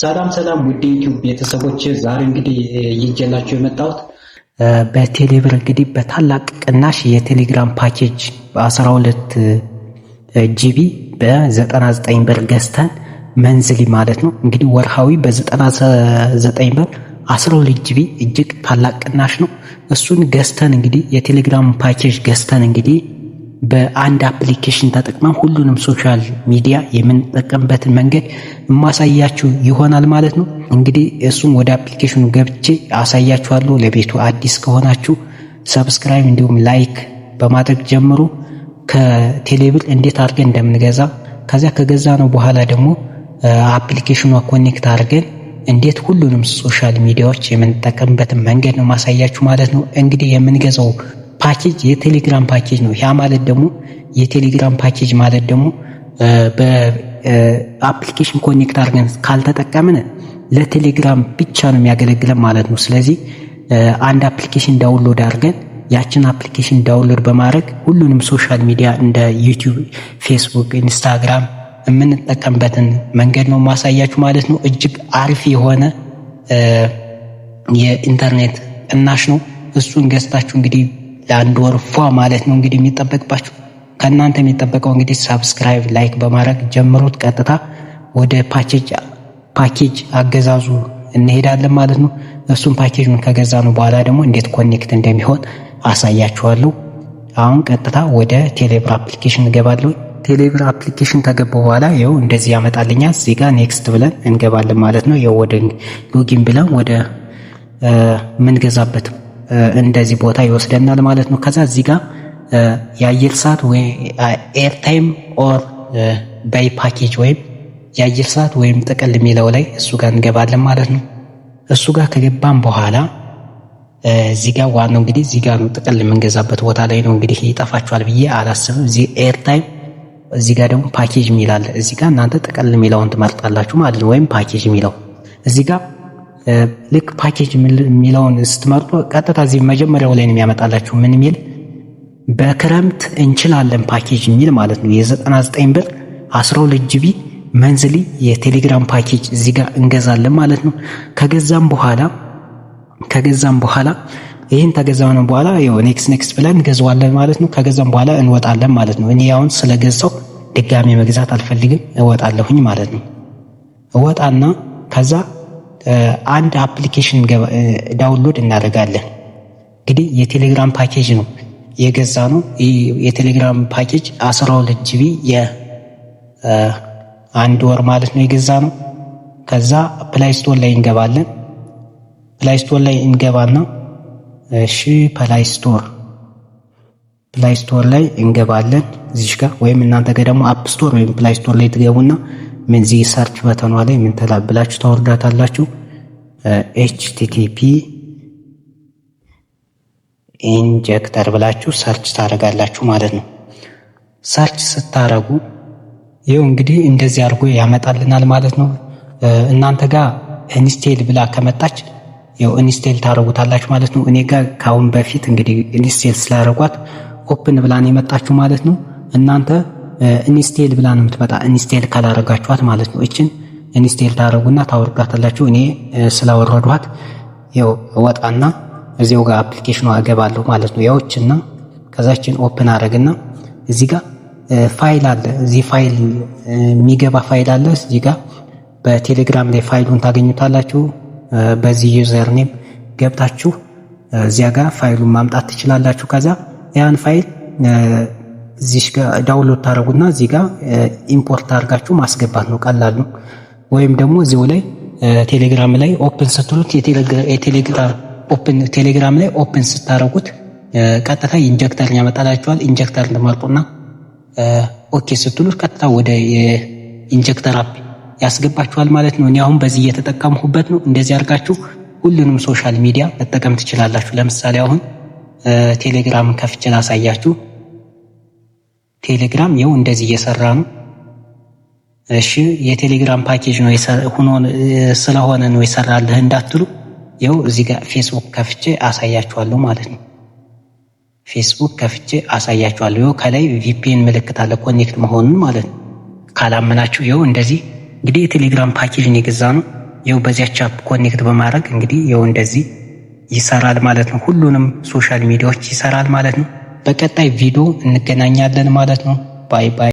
ሰላም ሰላም ውድ ዩቲዩብ ቤተሰቦች፣ ዛሬ እንግዲህ ይዤላችሁ የመጣሁት በቴሌብር እንግዲህ በታላቅ ቅናሽ የቴሌግራም ፓኬጅ በ12 GB በ99 ብር ገዝተን monthly ማለት ነው፣ እንግዲህ ወርሃዊ በ99 ብር 12 GB እጅግ ታላቅ ቅናሽ ነው። እሱን ገዝተን እንግዲህ የቴሌግራም ፓኬጅ ገዝተን እንግዲህ በአንድ application ተጠቅመን ሁሉንም social media የምንጠቀምበትን መንገድ የማሳያችሁ ይሆናል ማለት ነው። እንግዲህ እሱም ወደ application ኑ ገብቼ አሳያችኋለሁ። ለቤቱ አዲስ ከሆናችሁ subscribe እንዲሁም like በማድረግ ጀምሩ። ከቴሌብር እንዴት አድርገን እንደምንገዛ፣ ከዚያ ከገዛነው በኋላ ደግሞ application ኗ connect አድርገን እንዴት ሁሉንም social media ዎች የምንጠቀምበትን መንገድ ነው ማሳያችሁ ማለት ነው። እንግዲህ የምንገዛው ፓኬጅ የቴሌግራም ፓኬጅ ነው። ያ ማለት ደግሞ የቴሌግራም ፓኬጅ ማለት ደግሞ በ application connect አድርገን ካልተጠቀምን ለቴሌግራም ብቻ ነው የሚያገለግለን ማለት ነው። ስለዚህ አንድ application download አድርገን ያችን application download በማድረግ ሁሉንም social media እንደ ዩቲዩብ፣ ፌስቡክ፣ ኢንስታግራም የምንጠቀምበትን መንገድ ነው ማሳያችሁ ማለት ነው። እጅግ አሪፍ የሆነ የኢንተርኔት ቅናሽ ነው። እሱን ገዝታችሁ እንግዲህ ለአንድ ወር ፏ ማለት ነው እንግዲህ የሚጠበቅባችሁ። ከእናንተ የሚጠበቀው እንግዲህ subscribe፣ like በማድረግ ጀምሩት። ቀጥታ ወደ ፓኬጅ አገዛዙ እንሄዳለን ማለት ነው። እሱን ፓኬጁን ከገዛነው በኋላ ደግሞ እንዴት connect እንደሚሆን አሳያችኋለሁ። አሁን ቀጥታ ወደ ቴሌብር application እንገባለሁ። ቴሌብር application ከገባሁ በኋላ ይኸው እንደዚህ ያመጣልኛል። እዚህ ጋር next ብለን እንገባለን ማለት ነው። ይኸው ወደ login ብለን ወደ ምንገዛበት እንደዚህ ቦታ ይወስደናል ማለት ነው። ከዛ እዚህ ጋር የአየር ሰዓት ወይ airtime or buy package ወይም የአየር ሰዓት ወይም ጥቅል የሚለው ላይ እሱ ጋር እንገባለን ማለት ነው። እሱ ጋር ከገባን በኋላ እዚህ ጋር ዋናው እንግዲህ እዚህ ጋር ነው፣ ጥቅል የምንገዛበት ቦታ ላይ ነው። እንግዲህ ይጠፋችኋል ብዬ አላስብም። እዚህ airtime፣ እዚህ ጋር ደግሞ ፓኬጅ የሚል አለ። እዚህ ጋር እናንተ ጥቅል የሚለውን ትመርጣላችሁ ማለት ነው፣ ወይም ፓኬጅ የሚለው። እዚህ ጋር ልክ ፓኬጅ የሚለውን ስትመርጡ ቀጥታ እዚህ መጀመሪያው ላይ ነው የሚያመጣላችሁ፣ ምን የሚል፣ በክረምት እንችላለን ፓኬጅ የሚል ማለት ነው። የ99 ብር 12 GB monthly የቴሌግራም ፓኬጅ እዚህ ጋር እንገዛለን ማለት ነው። ከገዛም በኋላ ይህን ከገዛነው በኋላ ያው next next ብለን እንገዛዋለን ማለት ነው። ከገዛም በኋላ እንወጣለን ማለት ነው። እኔ አሁን ስለገዛው ድጋሜ መግዛት አልፈልግም፣ እወጣለሁኝ ማለት ነው። እወጣና ከዛ አንድ application download እናደርጋለን። እንግዲህ የቴሌግራም ፓኬጅ ነው የገዛነው። የቴሌግራም ፓኬጅ 12 GB የአንድ ወር ማለት ነው የገዛነው። ከዛ Play Store ላይ እንገባለን። Play Store ላይ እንገባና፣ እሺ፣ Play Store ላይ እንገባለን እዚህ ጋር፣ ወይም እናንተ ጋር ደግሞ App Store ወይም Play Store ላይ ትገቡና ምን እዚህ search button ኗ ላይ ምን ብላችሁ ታወርዳታላችሁ? HTTP injector ብላችሁ search ታደርጋላችሁ ማለት ነው። Search ስታረጉ ይኸው እንግዲህ እንደዚህ አድርጎ ያመጣልናል ማለት ነው። እናንተ ጋር install ብላ ከመጣች ያው install ታረጉታላችሁ ማለት ነው። እኔ ጋር ከአሁን በፊት እንግዲህ install ስላረጓት open ብላ ነው የመጣችሁ ማለት ነው። እናንተ install ብላ ነው የምትመጣ install ካላረጋችኋት ማለት ነው። እችን install ታረጉና ታወርዷታላችሁ። እኔ ስላወረዷት ያው ወጣና እዚያው ጋር application ኑ አገባለሁ ማለት ነው። ያውችና ከዛችን open አረግና እዚህ ጋር ፋይል አለ። እዚህ ፋይል የሚገባ ፋይል አለ። እዚህ ጋር በቴሌግራም ላይ ፋይሉን ታገኙታላችሁ። በዚህ username ገብታችሁ እዚያ ጋር ፋይሉን ማምጣት ትችላላችሁ። ከዛ ያን ፋይል እዚህ ጋር download ታደርጉና እዚህ ጋር import አድርጋችሁ ማስገባት ነው፣ ቀላል ነው። ወይም ደግሞ እዚሁ ላይ ቴሌግራም ላይ open ስትሉት፣ የቴሌግራም open ቴሌግራም ላይ open ስታደርጉት ቀጥታ injector ያመጣላችኋል። Injector ትመርጡና okay ስትሉት ቀጥታ ወደ የ injector app ያስገባችኋል ማለት ነው። እኔ አሁን በዚህ እየተጠቀምሁበት ነው። እንደዚህ አድርጋችሁ ሁሉንም social media መጠቀም ትችላላችሁ። ለምሳሌ አሁን ቴሌግራምን ከፍቼ ላሳያችሁ። ቴሌግራም ይኸው እንደዚህ እየሰራ ነው። እሺ፣ የቴሌግራም ፓኬጅ ነው ሆኖ ስለሆነ ነው የሰራልህ እንዳትሉ፣ ይኸው እዚህ ጋር ፌስቡክ ከፍቼ አሳያችኋለሁ ማለት ነው። ፌስቡክ ከፍቼ አሳያችኋለሁ። ይኸው ከላይ VPN ምልክት አለ connect መሆኑን ማለት ነው። ካላመናችሁ ይኸው እንደዚህ እንግዲህ የቴሌግራም ፓኬጅን የገዛነው። ይኸው በዚያች app connect በማድረግ እንግዲህ ይኸው እንደዚህ ይሰራል ማለት ነው። ሁሉንም social media ዎች ይሰራል ማለት ነው። በቀጣይ ቪዲዮ እንገናኛለን ማለት ነው። Bye bye።